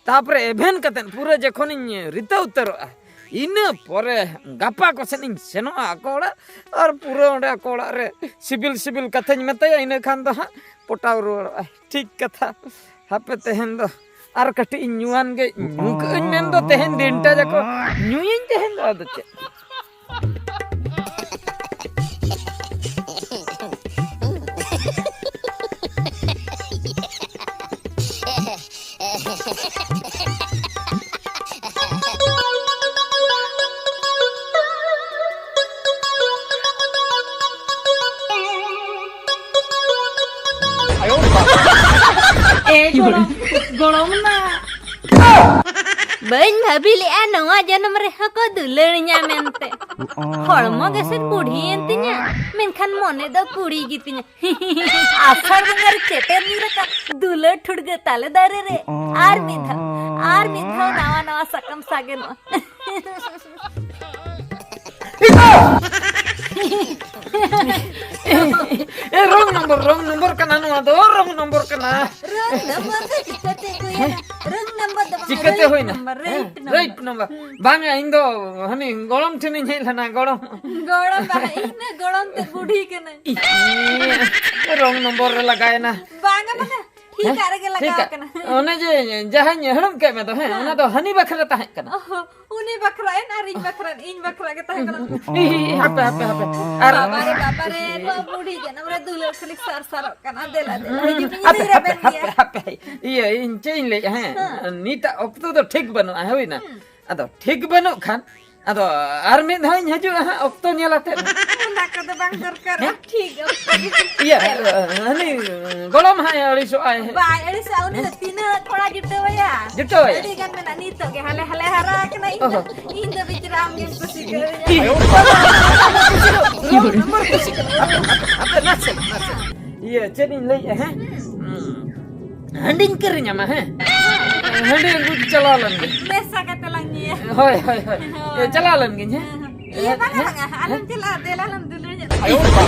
ᱛᱟᱯᱚᱨᱮ ᱮᱵᱷᱮᱱ ᱠᱟᱛᱮᱫ ᱯᱩᱨᱟᱹ ᱡᱚᱠᱷᱚᱱᱤᱧ ᱨᱤᱛᱟᱹ ᱩᱛᱟᱹᱨᱚᱜᱼᱟ, ᱤᱱᱟᱹ ᱯᱚᱨᱮ ᱜᱟᱯᱟ ᱠᱚᱥᱮᱫ ᱤᱧ ᱥᱮᱱᱚᱜᱼᱟ ᱟᱠᱚ ᱚᱲᱟᱜ, ᱟᱨ ᱯᱩᱨᱟᱹ ᱚᱸᱰᱮ ᱟᱠᱚ ᱚᱲᱟᱜ ᱨᱮ ᱥᱤᱵᱤᱞ ᱥᱤᱵᱤᱞ ᱠᱟᱛᱷᱟᱧ ᱢᱮᱛᱟᱭᱟ, ᱤᱱᱟᱹ ᱠᱷᱟᱱ ᱫᱚ ᱦᱟᱸᱜ ᱯᱚᱴᱟᱣ ᱨᱩᱣᱟᱹᱲᱚᱜᱼᱟᱭ᱾ ᱴᱷᱤᱠ ᱠᱟᱛᱷᱟ᱾ ᱦᱟᱯᱮ ᱛᱮᱦᱮᱧ ᱫᱚ ᱟᱨ ᱠᱟᱹᱴᱤᱡ ᱤᱧ ᱧᱩᱣᱟᱱ ᱜᱮ, ᱧᱩ ᱠᱟᱜ ᱟᱹᱧ ᱢᱮᱱᱫᱚ ᱛᱮᱦᱮᱧ ᱫᱤᱱᱴᱟ ᱡᱟᱠᱚ ᱧᱩᱭᱟᱹᱧ ᱛᱮᱦᱮᱧ ᱫᱚ, ᱟᱫᱚ ᱪᱮᱫ᱾ ᱮ ᱜᱚᱲᱚᱢ, ᱜᱚᱲᱚᱢ ᱱᱟ᱾ ᱵᱟᱹᱧ ᱵᱷᱟᱹᱵᱤ ᱞᱮᱜᱼᱟ ᱱᱚᱣᱟ ᱡᱚᱱᱚᱢ ᱨᱮᱦᱚᱸ ᱠᱚ ᱫᱩᱞᱟᱹᱲᱤᱧᱟ ᱢᱮᱱᱛᱮ᱾ ᱦᱚᱲᱢᱚ ᱜᱮᱥᱮ ᱵᱩᱲᱦᱤᱭᱮᱱ ᱛᱤᱧᱟ, ᱢᱮᱱᱠᱷᱟᱱ ᱢᱚᱱᱮ ᱫᱚ ᱠᱩᱲᱤ ᱜᱮᱛᱤᱧᱟ᱾ ᱟᱥᱟᱲ ᱵᱚᱸᱜᱟ ᱨᱮ ᱪᱮᱴᱮᱨ ᱧᱩᱨ ᱟᱠᱟᱱ ᱫᱩᱞᱟᱹᱲ ᱴᱷᱩᱲᱜᱟᱹ ᱛᱟᱞᱮ ᱫᱟᱨᱮ ᱨᱮ᱾ ᱟᱨ ᱢᱤᱫ ᱫᱷᱟᱣ, ᱟᱨ ᱢᱤᱫ ᱫᱷᱟᱣ ᱱᱟᱣᱟ ᱱᱟᱣᱟ ᱥᱟᱠᱟᱢ ᱥᱟᱜᱮᱱᱚᱜᱼᱟ᱾ ᱮ, wrong number, wrong number ᱠᱟᱱᱟ ᱱᱚᱣᱟ ᱫᱚ, wrong number ᱠᱟᱱᱟ᱾ Wrong number ᱫᱚ ᱪᱤᱠᱟᱹᱛᱮ ᱦᱩᱭᱮᱱᱟ? Wrong number ᱫᱚ ᱵᱟᱝ, ᱪᱤᱠᱟᱹᱛᱮ right ᱦᱩᱭᱱᱟ? Number, right number, right number᱾ ᱵᱟᱝᱟ, ᱤᱧ ᱫᱚ ᱦᱟᱹᱱᱤ ᱜᱚᱲᱚᱢ ᱴᱷᱮᱱᱤᱧ ᱦᱮᱡ ᱞᱮᱱᱟ, ᱜᱚᱲᱚᱢ᱾ ᱜᱚᱲᱚᱢ ᱵᱟᱝ, ᱤᱧ ᱫᱚ ᱜᱚᱲᱚᱢ ᱛᱮ ᱵᱩᱰᱷᱤ ᱠᱟᱹᱱᱟᱹᱧ᱾ ᱤ, wrong number ᱨᱮ ᱞᱟᱜᱟᱣᱮᱱᱟ᱾ ᱵᱟᱝᱟ, ᱵᱟᱝᱟ, ᱴᱷᱤᱠᱟᱜ ᱨᱮᱜᱮ ᱞᱟᱜᱟᱣ ᱴᱷᱤᱠᱟᱜ᱾ ᱠᱟᱱᱟ᱾ ᱚᱱᱮ ᱡᱮ ᱡᱟᱦᱟᱸᱧ ᱦᱟᱹᱲᱩᱵ ᱠᱮᱫ ᱢᱮ ᱫᱚ, ᱦᱮᱸ, ᱦᱮᱸ᱾ ᱚᱱᱟ ᱫᱚ ᱦᱟᱹᱱᱤ ᱵᱟᱠᱷᱨᱟ ᱛᱟᱦᱮᱸ ᱠᱟᱱᱟ᱾ ᱚᱦᱚ, ᱩᱱᱤ ᱵᱟᱠᱷᱨᱟ ᱮᱱ ᱟᱨ ᱤᱧ ᱵᱟᱠᱷᱨᱟ, ᱤᱧ ᱵᱟᱠᱷᱨᱟ ᱜᱮ ᱛᱟᱦᱮᱸ ᱠᱟᱱᱟ᱾ ᱤ, ᱦᱟᱯᱮ, ᱦᱟᱯᱮ, ᱦᱟᱯᱮ᱾ ᱟᱨ ᱵᱟᱵᱟᱨᱮ, ᱵᱟᱵᱟᱨᱮ, ᱱᱚᱣᱟ ᱵᱩᱰᱷᱤ ᱡᱟᱱᱟᱢ ᱨᱮ ᱫᱩᱞᱟᱹᱲ ᱠᱷᱟᱹᱞᱤ ᱥᱟᱨ ᱥᱟᱨᱚᱜ ᱠᱟᱱᱟ᱾ ᱫᱮᱞᱟ, ᱫᱮᱞᱟ, ᱦᱤᱡᱩᱜ ᱢᱮ, ᱦᱟᱯᱮ, ᱤᱧ ᱦᱟᱯᱮ, ᱨᱮᱵᱮᱱ ᱦᱟᱯᱮ, ᱜᱮᱭᱟ᱾ ᱦᱟᱯᱮ᱾ ᱤᱭᱟᱹ, ᱤᱧ ᱪᱮᱫ ᱤᱧ ᱞᱟᱹᱭᱮᱫᱼᱟ, ᱦᱮᱸ? ᱦᱮᱸ᱾ ᱱᱤᱛᱟᱜ ᱚᱠᱛᱚ ᱫᱚ ᱴᱷᱤᱠ ᱵᱟᱹᱱᱩᱜᱼᱟ, ᱦᱩᱭᱱᱟ? ᱦᱩᱸ᱾ ᱟᱫᱚ ᱟᱨ ᱢᱤᱫ ᱫᱷᱟᱣ ᱤᱧ ᱦᱤᱡᱩᱜᱼᱟ ᱦᱟᱸᱜ, ᱚᱠᱛᱚ ᱧᱮᱞ ᱟᱛᱮᱫ᱾ ᱚᱱᱟ ᱠᱚᱫᱚ ᱵᱟᱝ ᱫᱚᱨᱠᱟᱨᱚᱜᱼᱟ, ᱦᱮᱸ? ᱴᱷᱤᱠ ᱚᱠᱛᱚ ᱜᱮ᱾ ᱤᱭᱟᱹ, ᱦᱟᱹᱱᱤ ᱜᱚᱲᱚᱢ ᱦᱟᱸᱜ ᱮ ᱟᱹᱲᱤᱥᱚᱜᱼᱟᱭ᱾ ᱵᱟᱭ ᱟᱹᱲᱤᱥᱚᱜᱼᱟ, ᱩᱱᱤ ᱫᱚ ᱛᱤᱱᱟᱹᱜ ᱛᱷᱚᱲᱟ ᱡᱩᱴᱟᱹᱣᱟᱭᱟ᱾ ᱡᱩᱴᱟᱹᱣᱟᱭᱟ᱾ ᱟᱹᱰᱤ ᱜᱟᱱ ᱢᱮᱱᱟᱜᱼᱟ, ᱱᱤᱛᱚᱜ ᱜᱮ ᱦᱟᱞᱮ ᱦᱟᱞᱮ ᱦᱟᱨᱟ ᱟᱠᱟᱱᱟ, ᱤᱧ ᱫᱚ, ᱚᱦᱚ᱾ ᱤᱧ ᱫᱚ ᱵᱤᱪᱨᱟ ᱟᱢ ᱜᱮᱢ ᱠᱩᱥᱤ ᱠᱟᱣᱫᱤᱧᱟ᱾ ᱤᱭᱟᱹ, ᱵᱟᱵᱟ, ᱵᱟᱵᱟ, ᱵᱟᱵᱟ, ᱠᱩᱥᱤ ᱫᱚ, ᱵᱟᱵᱟ, ᱵᱟᱵᱟ, ᱠᱩᱥᱤ ᱫᱚ᱾ ᱦᱟᱯᱮ, ᱦᱟᱯᱮ, ᱱᱟᱥᱮ, ᱱᱟᱥᱮ᱾ ᱤᱭᱟᱹ, ᱪᱮᱫ ᱤᱧ ᱞᱟᱹᱭᱮᱫᱼᱟ, ᱦᱮᱸ? ᱦᱩᱸ᱾ ᱦᱟᱺᱰᱤᱧ ᱠᱤᱨᱤᱧ ᱟᱢᱟ, ᱦᱮᱸ? ᱦᱟᱺᱰᱤ ᱟᱹᱜᱩ ᱪᱟᱞᱟᱣ ᱞᱮᱱ ᱜᱮ᱾ ᱢᱮᱥᱟ ᱠᱟᱛᱮ ᱞᱟᱝ ᱧᱩᱭᱟ᱾ ᱦᱳᱭ, ᱦᱳᱭ, ᱦᱳᱭ᱾ ᱦᱳᱭ᱾ ᱮ, ᱪᱟᱞᱟᱣ ᱞᱮᱱ ᱜᱤᱧ, ᱦᱮᱸ? ᱦᱮᱸ, ᱦᱮᱸ᱾ ᱤᱭᱟᱹ, ᱵᱟᱝᱟ, ᱦᱮᱸ? ᱵᱟᱝᱟ, ᱟᱞᱚᱢ ᱪᱟᱞᱟᱜᱼᱟ, ᱫᱮᱞᱟ ᱞᱟᱝ ᱫᱩᱞᱟᱹᱲ ᱧᱚᱜ᱾ ᱟᱭᱳ ᱵᱟᱵᱟ᱾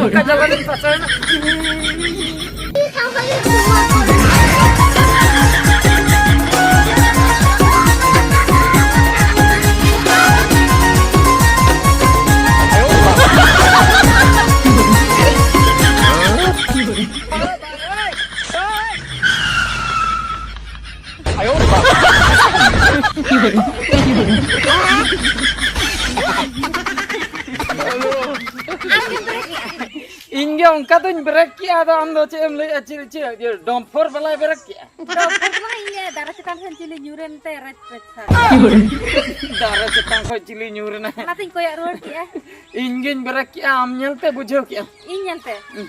ᱚᱠᱟ ᱡᱟᱞᱟ ᱨᱤᱧ ᱯᱷᱟᱥᱟᱣᱮᱱᱟ? ᱤᱧ ᱜᱮ ᱚᱱᱠᱟ ᱫᱚᱧ ᱵᱨᱮᱠ ᱠᱮᱜᱼᱟ, ᱟᱫᱚ ᱟᱢ ᱫᱚ ᱪᱮᱫ ᱮᱢ ᱞᱟᱹᱭᱮᱜᱼᱟ? ᱪᱮᱫ, ᱪᱮᱫ, ᱤᱭᱟᱹ, ᱰᱚᱢᱯᱷᱚᱨ ᱵᱟᱞᱟᱭ ᱵᱨᱮᱠ ᱠᱮᱜᱼᱟ? ᱰᱚᱢᱯᱷᱚᱨ ᱫᱚ ᱵᱟᱝ, ᱤᱧ ᱞᱟᱹᱭᱟ ᱫᱟᱨᱮ ᱪᱮᱛᱟᱱ ᱠᱷᱚᱱ ᱪᱤᱞᱤ ᱧᱩᱨᱮᱱ ᱛᱮ ᱨᱮᱪ ᱨᱮᱪ ᱥᱟᱰᱮ᱾ ᱫᱟᱨᱮ ᱪᱮᱛᱟᱱ ᱠᱷᱚᱱ ᱪᱤᱞᱤ ᱧᱩᱨᱮᱱᱟ? ᱚᱱᱟᱛᱤᱧ ᱠᱚᱭᱚᱜ ᱨᱩᱣᱟᱹᱲ ᱠᱮᱜᱼᱟ᱾ ᱤᱧ ᱜᱤᱧ ᱵᱨᱮᱠ ᱠᱮᱜᱼᱟ, ᱟᱢ ᱧᱮᱞᱛᱮ ᱵᱩᱡᱷᱟᱹᱣ ᱠᱮᱜᱼᱟᱢ᱾ ᱤᱧ ᱧᱮᱞᱛᱮ? ᱦᱩᱸ᱾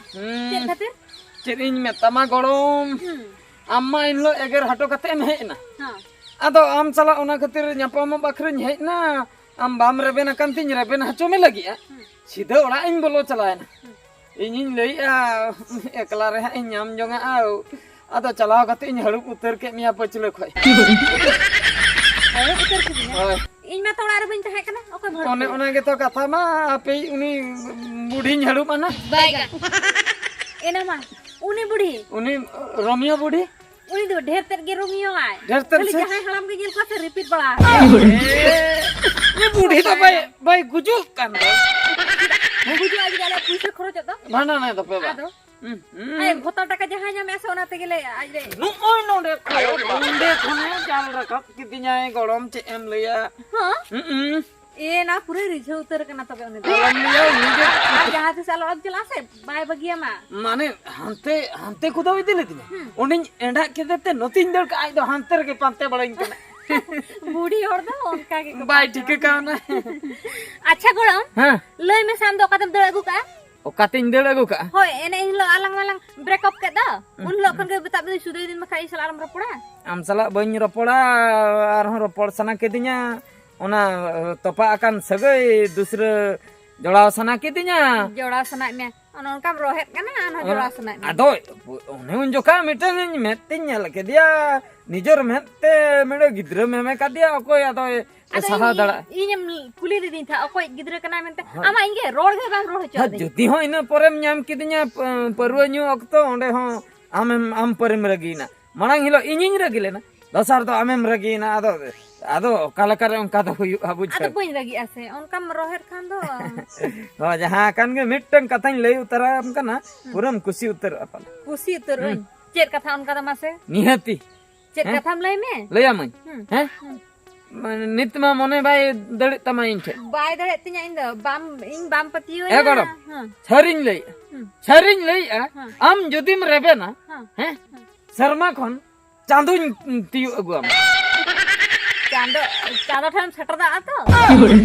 ᱪᱮᱫ ᱠᱷᱟᱹᱛᱤᱨ? ᱪᱮᱫ ᱤᱧ ᱢᱮᱛᱟᱢᱟ ᱜᱚᱲᱚᱢ? ᱦᱩᱸ᱾ ᱟᱢ ᱢᱟ ᱮᱱᱦᱤᱞᱳᱜ ᱮᱜᱮᱨ ᱦᱚᱴᱚ ᱠᱟᱛᱮ ᱮᱢ ᱦᱮᱡ ᱮᱱᱟ᱾ ᱦᱚᱸ᱾ ᱟᱫᱚ ᱟᱢ ᱥᱟᱞᱟᱜ ᱚᱱᱟ ᱠᱷᱟᱹᱛᱤᱨ ᱧᱟᱯᱟᱢ ᱵᱟᱠᱷᱨᱟᱧ ᱦᱮᱡ ᱮᱱᱟ᱾ ᱟᱢ ᱵᱟᱢ ᱨᱮᱵᱮᱱ ᱟᱠᱟᱱ ᱛᱤᱧ ᱨᱮᱵᱮᱱ ᱦᱚᱪᱚ ᱢᱮ ᱞᱟᱹᱜᱤᱫᱼᱟ᱾ ᱥᱤᱫᱷᱟᱹ ᱚᱲᱟᱜ ᱤᱧ ᱵᱚᱞᱚ ᱪᱟᱞᱟᱣᱮᱱᱟ᱾ ᱤᱧᱤᱧ ᱞᱟᱹᱭᱮᱜᱼᱟ, ᱮᱠᱞᱟ ᱨᱮ ᱦᱟᱸᱜ ᱤᱧ ᱧᱟᱢ ᱡᱚᱝᱟ᱾ ᱟᱫᱚ ᱪᱟᱞᱟᱣ ᱠᱟᱛᱮ ᱤᱧ ᱦᱟᱹᱲᱩᱵ ᱩᱛᱟᱹᱨ ᱠᱮᱫ ᱢᱮᱭᱟ ᱯᱟᱹᱪᱷᱞᱟᱹ ᱠᱷᱚᱡ᱾ ᱦᱟᱹᱲᱩᱵ ᱩᱛᱟᱹᱨ ᱠᱤᱫᱤᱧᱟ? ᱦᱳᱭ᱾ ᱤᱧ ᱢᱟ ᱛᱚ ᱚᱲᱟᱜ ᱨᱮ ᱵᱟᱹᱧ ᱛᱟᱦᱮᱸ ᱠᱟᱱᱟ, ᱚᱠᱚᱭ ᱵᱷᱟᱹᱲᱩᱵ ᱚᱱᱮ ᱠᱮᱫ? ᱚᱱᱟ ᱜᱮᱛᱚ ᱠᱟᱛᱷᱟ ᱢᱟ, ᱟᱯᱮ ᱩᱱᱤ ᱵᱩᱰᱷᱤᱧ ᱦᱟᱹᱲᱩᱵ ᱟᱱᱟ᱾ ᱵᱟᱭ ᱜᱟᱱ᱾ ᱮᱱᱟ ᱢᱟ, ᱩᱱᱤ ᱵᱩᱰᱷᱤ᱾ ᱩᱱᱤ ᱨᱳᱢᱤᱭᱳ ᱵᱩᱰᱷᱤ᱾ ᱩᱱᱤ ᱫᱚ ᱰᱷᱮᱨ ᱛᱮᱫ ᱜᱮ ᱨᱳᱢᱤᱭᱳ ᱟᱭ᱾ ᱰᱷᱮᱨ ᱛᱮᱫ ᱠᱷᱟᱹᱞᱤ ᱥᱮ? ᱡᱟᱦᱟᱸᱭ ᱦᱟᱲᱟᱢ ᱜᱮ ᱧᱮᱞ ᱠᱚᱣᱟ ᱥᱮ, repeat ᱵᱟᱲᱟ᱾ ᱮ, ᱩᱱᱤ ᱵᱩᱰᱷᱤ ᱫᱚ ᱵᱟᱭ, ᱵᱟᱭ ᱜᱩᱡᱩᱜ ᱠᱟᱱ ᱫᱚ᱾ ᱜᱩᱡᱩᱜ ᱟᱡ ᱜᱮ, ᱟᱞᱮᱭᱟᱜ ᱯᱩᱭᱥᱟᱹ ᱠᱷᱚᱨᱚᱪᱚᱜ ᱫᱚ᱾ ᱵᱷᱟᱸᱰᱟᱱ ᱮ ᱛᱟᱯᱮ ᱵᱟ᱾ ᱟᱫᱚ? ᱦᱩᱸ, ᱦᱩᱸ᱾ ᱟᱡ ᱵᱷᱚᱛᱟ ᱴᱟᱠᱟ ᱡᱟᱦᱟᱸᱭ ᱧᱟᱢᱮᱜᱼᱟ ᱥᱮ, ᱚᱱᱟ ᱛᱮᱜᱮ ᱞᱮ ᱟᱡ ᱞᱮ ᱱᱚᱜᱼᱚᱭ ᱱᱚᱰᱮ ᱠᱷᱚᱱ, ᱱᱚᱰᱮ ᱠᱷᱚᱱᱮ ᱡᱟᱞ ᱨᱟᱠᱟᱵ ᱠᱤᱫᱤᱧᱟᱭ ᱜᱚᱲᱚᱢ, ᱪᱮᱫ ᱮᱢ ᱞᱟᱹᱭᱟ? ᱦᱚᱸ? ᱦᱩᱸ, ᱦᱩᱸ᱾ ᱮ, ᱱᱟ ᱯᱩᱨᱟᱹ ᱨᱤᱡᱷᱟᱹᱣ ᱩᱛᱟᱹᱨ ᱠᱟᱱᱟ ᱛᱚᱵᱮ ᱩᱱᱤ ᱫᱚ᱾ ᱟᱞᱚᱢ ᱞᱟᱹᱭᱟ, ᱩᱱᱤ ᱫᱚ ᱟᱨ ᱡᱟᱦᱟᱸ ᱛᱤᱥ ᱟᱞᱚ ᱟᱫ ᱪᱟᱞᱟᱜᱼᱟ ᱥᱮ, ᱵᱟᱭ ᱵᱟᱹᱜᱤᱭᱟᱢᱟ᱾ ᱢᱟᱱᱮ ᱦᱟᱱᱛᱮ, ᱦᱟᱱᱛᱮ ᱠᱚᱫᱚ ᱤᱫᱤ ᱞᱤᱫᱤᱧᱟ᱾ ᱦᱩᱸ᱾ ᱚᱸᱰᱮᱧ ᱮᱸᱰᱟᱜ ᱠᱮᱫᱮ ᱛᱮ ᱱᱚᱛᱮᱧ ᱫᱟᱹᱲ ᱠᱟᱜᱼᱟ, ᱟᱡ ᱫᱚ ᱦᱟᱱᱛᱮ ᱨᱮᱜᱮ ᱯᱟᱱᱛᱮ ᱵᱟᱲᱟᱧ ᱠᱟᱱᱟ᱾ ᱵᱩᱰᱷᱤ ᱦᱚᱲ ᱫᱚ ᱚᱱᱠᱟ ᱜᱮᱠᱚ ᱵᱟᱭ ᱯᱟᱱᱛᱮ ᱴᱷᱤᱠᱟᱹ ᱠᱟᱣᱱᱟ᱾ ᱟᱪᱪᱷᱟ ᱜᱚᱲᱚᱢ, ᱦᱮᱸ᱾ ᱞᱟᱹᱭ ᱢᱮᱥᱮ ᱟᱢ ᱫᱚ ᱚᱠᱟᱛᱮᱢ ᱫᱟᱹᱲ ᱟᱹᱜᱩ ᱠᱟᱜᱼᱟ? ᱚᱠᱟᱛᱤᱧ ᱫᱟᱹᱲ ᱟᱹᱜᱩ ᱠᱟᱜᱼᱟ? ᱦᱳᱭ, ᱮᱱᱮ ᱦᱤᱞᱳᱜ ᱟᱞᱟᱝ ᱢᱟᱞᱟᱝ break up ᱠᱮᱫ ᱫᱚ, ᱦᱩᱸ᱾ ᱩᱱ ᱦᱤᱞᱳᱜ ᱠᱷᱚᱱ ᱜᱮ ᱢᱮᱛᱟᱜ ᱢᱮᱫᱚᱧ ᱥᱩᱫᱷᱟᱹᱭ ᱫᱤᱱ ᱵᱟᱠᱷᱟᱡ ᱤᱧ ᱥᱟᱞᱟᱜ ᱟᱞᱚᱢ ᱨᱚᱯᱚᱲᱟ᱾ ᱟᱢ ᱥᱟᱞᱟᱜ ᱵᱟᱹᱧ ᱨᱚᱯᱚᱲᱟ, ᱟᱨᱦᱚᱸ ᱨᱚᱯᱚᱲ ᱥᱟᱱᱟ ᱠᱤᱫᱤᱧᱟ᱾ ᱚᱱᱟ ᱛᱚᱯᱟᱜ ᱟᱠᱟᱱ ᱥᱟᱹᱜᱟᱹᱭ ᱫᱩᱥᱨᱟᱹ ᱡᱚᱲᱟᱣ ᱥᱟᱱᱟ ᱠᱤᱫᱤᱧᱟ᱾ ᱡᱚᱲᱟᱣ ᱥᱟᱱᱟᱭᱮᱫ ᱢᱮᱭᱟ, ᱚᱱᱮ ᱚᱱᱠᱟᱢ ᱨᱚᱦᱮᱫ ᱠᱟᱱᱟ, ᱟᱨᱦᱚᱸ ᱚᱱᱟ, ᱡᱚᱲᱟᱣ ᱥᱟᱱᱟᱭᱮᱫ ᱢᱮᱭᱟ᱾ ᱟᱫᱚ ᱚᱱᱮ ᱩᱱ ᱡᱚᱠᱷᱟ ᱢᱤᱫᱴᱟᱝ ᱤᱧ ᱢᱮᱫ ᱛᱤᱧ ᱧᱮᱞ ᱠᱮᱫᱮᱭᱟ, ᱱᱤᱡᱮᱨ ᱢᱮᱫ ᱛᱮ ᱢᱤᱫᱴᱟᱝ ᱜᱤᱫᱽᱨᱟᱹ ᱢᱮᱢᱮ ᱠᱟᱫᱮᱭᱟ, ᱚᱠᱚᱭ ᱟᱫᱚᱭ ᱟᱫᱚ ᱥᱟᱦᱟᱣ ᱤᱧ, ᱫᱟᱲᱮᱭᱟᱜᱼᱟ? ᱤᱧᱮᱢ ᱠᱩᱞᱤ ᱞᱤᱫᱤᱧ ᱛᱟᱦᱮᱸᱫ, ᱚᱠᱚᱭ ᱜᱤᱫᱽᱨᱟᱹ ᱠᱟᱱᱟᱭ ᱢᱮᱱᱛᱮ? ᱦᱳᱭ᱾ ᱟᱢᱟᱜ ᱤᱧ ᱜᱮ ᱨᱚᱲ ᱜᱮ ᱵᱟᱝ ᱨᱚᱲ ᱦᱚᱪᱚ ᱦᱳᱭ, ᱟᱹᱫᱤᱧ᱾ ᱡᱩᱫᱤ ᱦᱚᱸ ᱤᱱᱟᱹ ᱯᱚᱨᱮᱢ ᱧᱟᱢ ᱠᱤᱫᱤᱧᱟ, ᱯᱟᱹ-, ᱯᱟᱹᱨᱣᱟᱹ ᱧᱩ ᱚᱠᱛᱚ, ᱚᱸᱰᱮ ᱦᱚᱸ ᱟᱢᱮᱢ, ᱟᱢ ᱯᱟᱹᱨᱤᱢ ᱨᱟᱹᱜᱤᱭᱮᱱᱟ᱾ ᱢᱟᱲᱟᱝ ᱦᱤᱞᱳᱜ ᱤᱧᱤᱧ ᱨᱟᱹᱜᱤ ᱞᱮᱱᱟ, ᱫᱚᱥᱟᱨ ᱫᱚ ᱟᱢᱮᱢ ᱨᱟᱹᱜᱤᱭᱮᱱᱟ᱾ ᱟᱫᱚ, ᱟᱫᱚ ᱚᱠᱟ ᱞᱮᱠᱟᱨᱮ ᱚᱱᱠᱟ ᱫᱚ ᱦᱩᱭᱩᱜᱼᱟ, ᱵᱩᱡᱷᱟᱹᱣ? ᱟᱫᱚ ᱵᱟᱹᱧ ᱨᱟᱹᱜᱤᱜᱼᱟ ᱥᱮ, ᱚᱱᱠᱟᱢ ᱨᱚᱦᱮᱫ ᱠᱷᱟᱱ ᱫᱚ᱾ ᱦᱳᱭ, ᱡᱟᱦᱟᱸ ᱠᱟᱱ ᱜᱮ ᱢᱤᱫᱴᱟᱝ ᱠᱟᱛᱷᱟᱧ ᱞᱟᱹᱭ ᱩᱛᱟᱹᱨᱟᱢ ᱠᱟᱱᱟ, ᱦᱩᱸ᱾ ᱯᱩᱨᱟᱹᱢ ᱠᱩᱥᱤ ᱩᱛᱟᱹᱨᱚᱜᱼᱟ ᱯᱟᱞᱮ᱾ ᱠᱩᱥᱤ ᱩᱛᱟᱹᱨᱚᱜ ᱟᱹᱧ᱾ ᱦᱩᱸ᱾ ᱪᱮᱫ ᱠᱟᱛᱷᱟ ᱚᱱᱠᱟ ᱫᱚ ᱢᱟᱥᱮ? ᱱᱤᱦᱟᱹᱛᱤ᱾ ᱪᱮᱫ ᱦᱮᱸ? ᱠᱟᱛᱷᱟᱢ ᱞᱟᱹᱭ ᱢᱮ? ᱞᱟᱹᱭᱟᱢᱟᱹᱧ᱾ ᱦᱩᱸ᱾ ᱦᱮᱸ? ᱦᱩᱸ᱾ ᱢᱟᱱᱮ ᱱᱤᱛ ᱢᱟ ᱢᱚᱱᱮ ᱵᱟᱭ ᱫᱟᱹᱲᱮᱫ ᱛᱟᱢᱟ ᱤᱧ ᱴᱷᱮᱱ᱾ ᱵᱟᱭ ᱫᱟᱹᱲᱮᱫ ᱛᱤᱧᱟ ᱤᱧ ᱫᱚ᱾ ᱵᱟᱢ, ᱤᱧ ᱵᱟᱢ ᱯᱟᱹᱛᱭᱟᱹᱣᱟᱹᱧᱟ᱾ ᱮ ᱜᱚᱲᱚᱢ, ᱦᱮᱸ᱾ ᱥᱟᱹᱨᱤᱧ ᱞᱟᱹᱭᱮᱜᱼᱟ᱾ ᱦᱮᱸ᱾ ᱥᱟᱹᱨᱤᱧ ᱞᱟᱹᱭᱮᱜᱼᱟ᱾ ᱦᱮᱸ᱾ ᱟᱢ ᱡᱩᱫᱤᱢ ᱨᱮᱵᱮᱱᱟ, ᱦᱮᱸ᱾ ᱦᱮᱸ? ᱦᱮᱸ᱾ ᱥᱮᱨᱢᱟ ᱠᱷᱚᱱ ᱪᱟᱸᱫᱚᱧ ᱛᱤᱭᱳᱜ ᱟᱹᱜᱩᱣᱟᱢᱟ᱾ ᱪᱟᱸᱫᱚ, ᱪᱟᱸᱫᱚ ᱴᱷᱮᱱ ᱥᱮᱴᱮᱨ ᱫᱟᱲᱮᱭᱟᱜᱼᱟ ᱛᱚ?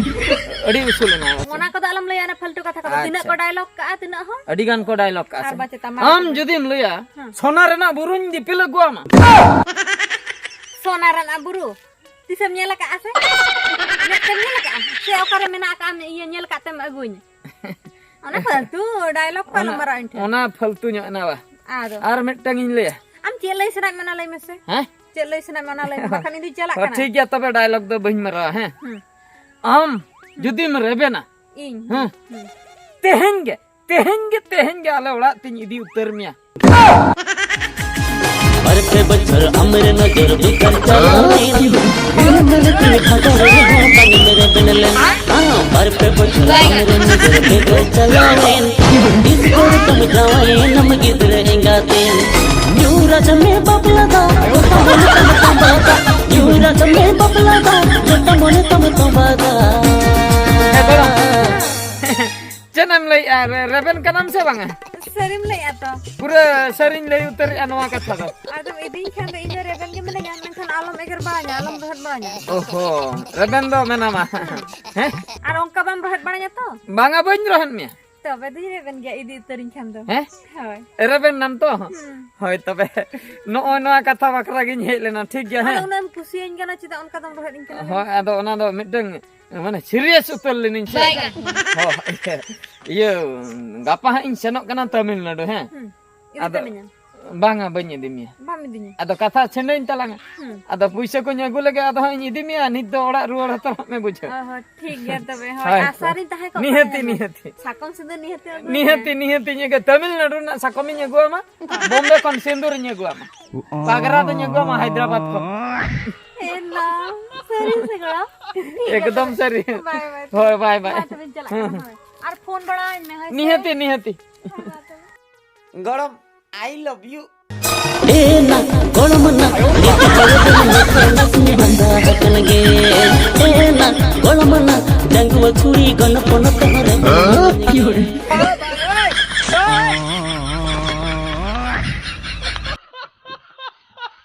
ᱟᱹᱰᱤ ᱩᱥᱩᱞ ᱮᱱᱟ᱾ ᱚᱱᱟ ᱠᱚᱫᱚ ᱟᱞᱚᱢ ᱞᱟᱹᱭᱟ, ᱚᱱᱟ ᱯᱷᱟᱞᱛᱩ ᱠᱟᱛᱷᱟ ᱠᱚᱫᱚ᱾ ᱛᱤᱱᱟᱹᱜ ᱟᱪᱪᱷᱟ᱾ ᱠᱚ dialogue ᱠᱟᱜᱼᱟ, ᱛᱤᱱᱟᱹᱜ ᱦᱚᱸ᱾ ᱟᱹᱰᱤ ᱜᱟᱱ ᱠᱚ dialogue ᱠᱟᱜᱼᱟ ᱟᱨ ᱥᱮ᱾ ᱵᱟᱪᱮᱛᱟ ᱢᱟ ᱟᱢ ᱞᱟᱹᱭ ᱢᱮ᱾ ᱡᱩᱫᱤᱢ ᱞᱟᱹᱭᱟ, ᱦᱮᱸ᱾ ᱥᱚᱱᱟ ᱨᱮᱱᱟᱜ ᱵᱩᱨᱩᱧ ᱫᱤᱯᱤᱞ ᱟᱹᱜᱩᱣᱟᱢᱟ᱾ ᱥᱚᱱᱟ ᱨᱮᱱᱟᱜ ᱵᱩᱨᱩ? ᱛᱤᱥᱮᱢ ᱧᱮᱞ ᱟᱠᱟᱫᱼᱟ ᱥᱮ? ᱢᱮᱫ ᱛᱮᱢ ᱧᱮᱞ ᱟᱠᱟᱫᱼᱟ? ᱥᱮ ᱚᱠᱟᱨᱮ ᱢᱮᱱᱟᱜ ᱟᱠᱟᱫᱼᱟ, ᱤᱭᱟᱹ ᱧᱮᱞ ᱠᱟᱜ ᱛᱮᱢ ᱟᱹᱜᱩᱧ? ᱚᱱᱟ ᱯᱷᱟᱞᱛᱩ ᱰᱟᱭᱞᱚᱜ ᱠᱚ ᱟᱞᱚᱢ ᱚᱱᱟ, ᱢᱟᱨᱟᱣ ᱤᱧ ᱴᱷᱮᱱ᱾ ᱚᱱᱟ ᱯᱷᱟᱞᱛᱩ ᱧᱚᱜ ᱮᱱᱟ ᱵᱟ᱾ ᱟᱫᱚ ᱟᱨ ᱢᱤᱫᱴᱟᱝ ᱤᱧ ᱞᱟᱹᱭᱟ᱾ ᱟᱢ ᱪᱮᱫ ᱞᱟᱹᱭ ᱥᱟᱱᱟᱭᱮᱫ ᱢᱮ, ᱚᱱᱟ ᱞᱟᱹᱭ ᱢᱮᱥᱮ᱾ ᱦᱮᱸ? ᱪᱮᱫ ᱞᱟᱹᱭ ᱥᱟᱱᱟᱭᱮᱫ ᱢᱮ, ᱚᱱᱟ ᱞᱟᱹᱭ ᱢᱮ, ᱵᱟᱠᱷᱟᱱ ᱤᱧ ᱫᱩᱧ ᱪᱟᱞᱟᱜ ᱚ, ᱠᱟᱱᱟ᱾ ᱴᱷᱤᱠ ᱜᱮᱭᱟ, ᱛᱚᱵᱮ ᱰᱟᱭᱞᱚᱜ ᱫᱚ ᱵᱟᱹᱧ ᱢᱟᱨᱟᱣᱟ, ᱦᱮᱸ? ᱦᱩᱸ᱾ ᱟᱢ ᱡᱩᱫᱤᱢ ᱨᱮᱵᱮᱱᱟ, ᱤᱧ? ᱦᱮᱸ᱾ ᱦᱩᱸ᱾ ᱛᱮᱦᱮᱧ ᱜᱮ, ᱛᱮᱦᱮᱧ ᱜᱮ, ᱛᱮᱦᱮᱧ ᱜᱮ ᱟᱞᱮ ᱚᱲᱟᱜ ᱛᱤᱧ ᱤᱫᱤ ᱩᱛᱟᱹᱨ ᱢᱮᱭᱟ᱾ ᱵᱟᱨ ᱯᱮ ᱵᱚᱪᱷᱚᱨ ᱟᱢᱨᱮ ᱱᱚᱡᱚᱨ ᱵᱮᱠᱟᱨ ᱪᱟᱞᱟᱣᱮᱱ᱾ ᱢᱮᱱ ᱢᱮᱱ ᱛᱮ ᱵᱷᱟᱜᱟᱣᱮᱱ, ᱵᱟᱝ ᱢᱮᱨᱮ ᱵᱮᱱ ᱞᱮᱱ᱾ ᱦᱟᱸ, ᱵᱟᱨ ᱯᱮ ᱵᱚᱪᱷᱚᱨ ᱟᱢᱨᱮ ᱱᱚᱡᱚᱨ ᱵᱮᱠᱟᱨ ᱪᱟᱞᱟᱣᱮᱱ᱾ ᱤᱥᱠᱩᱞ ᱛᱟᱢ ᱡᱟᱶᱟᱭᱮᱱ, ᱟᱢ ᱜᱤᱫᱽᱨᱟᱹ ᱮᱸᱜᱟᱛᱮᱱ᱾ ᱧᱩ ᱨᱟᱡᱟ ᱢᱮ ᱵᱟᱯᱞᱟ ᱫᱟ, ᱡᱚᱛᱚ ᱢᱚᱱᱮ ᱛᱟᱢ ᱛᱚᱵᱟ ᱫᱟ᱾ ᱧᱩ ᱨᱟᱡᱟ ᱢᱮ ᱵᱟᱯᱞᱟ ᱫᱟ, ᱡᱚᱛᱚ ᱢᱚᱱᱮ ᱛᱟᱢ ᱛᱚᱵᱟ ᱫᱟ᱾ ᱪᱮᱫ ᱮᱢ ᱞᱟᱹᱭᱮᱜᱼᱟ? ᱨᱮ-, ᱨᱮᱵᱮᱱ ᱠᱟᱱᱟᱢ ᱥᱮ ᱵᱟᱝᱟ? ᱥᱟᱹᱨᱤᱢ ᱞᱟᱹᱭᱮᱜᱼᱟ ᱛᱚ? ᱯᱩᱨᱟᱹ ᱥᱟᱹᱨᱤᱧ ᱞᱟᱹᱭ ᱩᱛᱟᱹᱨᱮᱜᱼᱟ ᱱᱚᱣᱟ ᱠᱟᱛᱷᱟ ᱫᱚ᱾ ᱟᱫᱚᱢ ᱤᱫᱤᱧ ᱠᱷᱟᱱ ᱫᱚ ᱤᱧ ᱫᱚ ᱨᱮᱵᱮᱱ ᱜᱮ ᱢᱤᱱᱟᱹᱧᱟ, ᱢᱮᱱᱠᱷᱟᱱ ᱟᱞᱚᱢ ᱮᱜᱮᱨ ᱵᱟᱲᱟᱧᱟ, ᱟᱞᱚᱢ ᱨᱚᱦᱮᱫ ᱵᱟᱲᱟᱧᱟ᱾ ᱚᱦᱚ, ᱨᱮᱵᱮᱱ ᱫᱚ ᱢᱮᱱᱟᱢᱟ᱾ ᱦᱩᱸ᱾ ᱦᱮᱸ? ᱟᱨ ᱚᱱᱠᱟ ᱵᱟᱢ ᱨᱚᱦᱮᱫ ᱵᱟᱲᱟᱧᱟ ᱛᱚ? ᱵᱟᱝᱟ, ᱵᱟᱹᱧ ᱨᱚᱦᱮᱫ ᱢᱮᱭᱟ᱾ ᱛᱚᱵᱮ ᱫᱚᱧ ᱨᱮᱵᱮᱱ ᱜᱮᱭᱟ, ᱤᱫᱤ ᱩᱛᱟᱹᱨᱤᱧ ᱠᱷᱟᱱ ᱫᱚ᱾ ᱦᱮᱸ? ᱦᱳᱭ᱾ ᱨᱮᱵᱮᱱ ᱱᱟᱢ ᱛᱚ? ᱦᱩᱸ᱾ ᱦᱳᱭ, ᱛᱚᱵᱮ ᱱᱚᱜᱼᱚᱭ ᱱᱚᱣᱟ ᱠᱟᱛᱷᱟ ᱵᱟᱠᱷᱨᱟ ᱜᱤᱧ ᱦᱮᱡ ᱞᱮᱱᱟ, ᱴᱷᱤᱠ ᱜᱮᱭᱟ, ᱟᱫᱚ ᱦᱮᱸ? ᱩᱱᱟᱹᱜ ᱮᱢ ᱠᱩᱥᱤᱭᱟᱹᱧ ᱠᱟᱱᱟ, ᱪᱮᱫᱟᱜ ᱚᱱᱠᱟ ᱫᱚᱢ ᱨᱚᱦᱮᱫ ᱤᱧ ᱠᱟᱱᱟ, ᱞᱟᱹᱭ ᱦᱳᱭ, ᱢᱮ? ᱟᱫᱚ ᱚᱱᱟ ᱫᱚ ᱢᱤᱫᱴᱟᱝ ᱢᱟᱱᱮ serious ᱩᱛᱟᱹᱨ ᱞᱮᱱᱟᱹᱧ ᱥᱮ᱾ ᱵᱟᱭ ᱜᱟᱱᱚᱜ᱾ ᱦᱳᱭ, ᱤᱭᱟᱹ, ᱤᱭᱟᱹ, ᱜᱟᱯᱟ ᱦᱟᱸᱜ ᱤᱧ ᱥᱮᱱᱚᱜ ᱠᱟᱱᱟ ᱛᱟᱢᱤᱞᱱᱟᱰᱩ, ᱦᱮᱸ? ᱦᱩᱸ᱾ ᱤᱫᱤ ᱟᱫᱚ ᱛᱟᱹᱢᱤᱧᱟᱢ? ᱵᱟᱝᱟ, ᱵᱟᱹᱧ ᱤᱫᱤ ᱢᱮᱭᱟ᱾ ᱵᱟᱢ ᱤᱫᱤᱧᱟ? ᱟᱫᱚ ᱠᱟᱛᱷᱟ ᱪᱷᱤᱰᱟᱹᱧ ᱛᱟᱞᱟᱝᱟ᱾ ᱦᱩᱸ᱾ ᱟᱫᱚ ᱯᱩᱭᱥᱟᱹ ᱠᱚᱧ ᱟᱹᱜᱩ ᱞᱮᱜᱮ, ᱟᱫᱚ ᱦᱟᱸᱜ ᱤᱧ ᱤᱫᱤ ᱢᱮᱭᱟ᱾ ᱱᱤᱛ ᱫᱚ ᱚᱲᱟᱜ ᱨᱩᱣᱟᱹᱲ ᱦᱟᱛᱟᱲᱚᱜ ᱢᱮ, ᱵᱩᱡᱷᱟᱹᱣ᱾ ᱚ ᱦᱚᱸ, ᱴᱷᱤᱠ ᱜᱮᱭᱟ ᱛᱚᱵᱮ᱾ ᱦᱳᱭ, ᱦᱳᱭ, ᱟᱥᱟ ᱨᱤᱧ ᱛᱟᱦᱮᱸ ᱠᱚᱜ ᱱᱤᱦᱟᱹᱛᱤ, ᱠᱟᱱᱟ᱾ ᱱᱤᱦᱟᱹᱛᱤ᱾ ᱥᱟᱠᱚᱢ ᱥᱤᱸᱫᱩᱨ ᱱᱤᱦᱟᱹᱛᱤ ᱟᱹᱜᱩᱭ ᱢᱮ᱾ ᱱᱤᱦᱟᱹᱛᱤ, ᱱᱤᱦᱟᱹᱛᱤ ᱤᱧ ᱟᱹᱜᱩᱭᱟ᱾ ᱛᱟᱢᱤᱞᱱᱟᱰᱩ ᱨᱮᱱᱟᱜ ᱥᱟᱠᱚᱢ ᱤᱧ ᱟᱹᱜᱩᱣᱟᱢᱟ᱾ ᱵᱚᱢᱵᱮ ᱠᱷᱚᱱ ᱥᱤᱸᱫᱩᱨ ᱤᱧ ᱟᱹᱜᱩᱣᱟᱢᱟ᱾ ᱯᱟᱜᱽᱨᱟ ᱫᱚᱧ ᱟᱹᱜᱩᱣᱟᱢᱟ ᱦᱟᱭᱫᱨᱟᱵᱟᱫᱽ ᱠᱷᱚᱱ᱾ ᱮ ᱱᱟ, ᱥᱟᱹᱨᱤ ᱥᱮ ᱜᱚᱲᱚᱢ? ᱴᱷᱤᱠ ᱜᱮᱭᱟ ᱮᱠᱫᱚᱢ ᱛᱚᱵᱮ᱾ ᱥᱟᱹᱨᱤ᱾ ᱵᱟᱭ, ᱵᱟᱭ᱾ ᱦᱳᱭ, ᱵᱟᱭ, ᱵᱟᱭ᱾ ᱢᱟ ᱛᱚᱵᱮᱧ ᱪᱟᱞᱟᱜ ᱠᱟᱱᱟ, ᱦᱩᱸ᱾ ᱦᱳᱭ᱾ ᱟᱨ ᱯᱷᱳᱱ ᱵᱟᱲᱟᱣᱟᱹᱧ ᱢᱮ, ᱦᱳᱭ ᱥᱮ? ᱱᱤᱦᱟᱹᱛᱤ, ᱱᱤᱦᱟᱹᱛᱤ᱾ ᱦᱳᱭ, ᱢᱟ ᱛᱚᱵᱮ᱾ ᱜᱚᱲᱚᱢ, I love you. ᱮ ᱱᱟ, ᱜᱚᱲᱚᱢ ᱱᱟ, ᱱᱤᱛ ᱠᱚᱨᱮ ᱫᱚ ᱱᱟᱥᱮ ᱱᱟᱥᱮ ᱵᱟᱸᱫᱟ ᱟᱠᱟᱱ ᱜᱮ᱾ ᱮ ᱱᱟ, ᱜᱚᱲᱚᱢ ᱱᱟ, ᱰᱟᱺᱜᱩᱣᱟᱹ ᱠᱩᱲᱤ ᱜᱚᱱ ᱯᱚᱱ ᱠᱚᱦᱚᱸ ᱨᱮ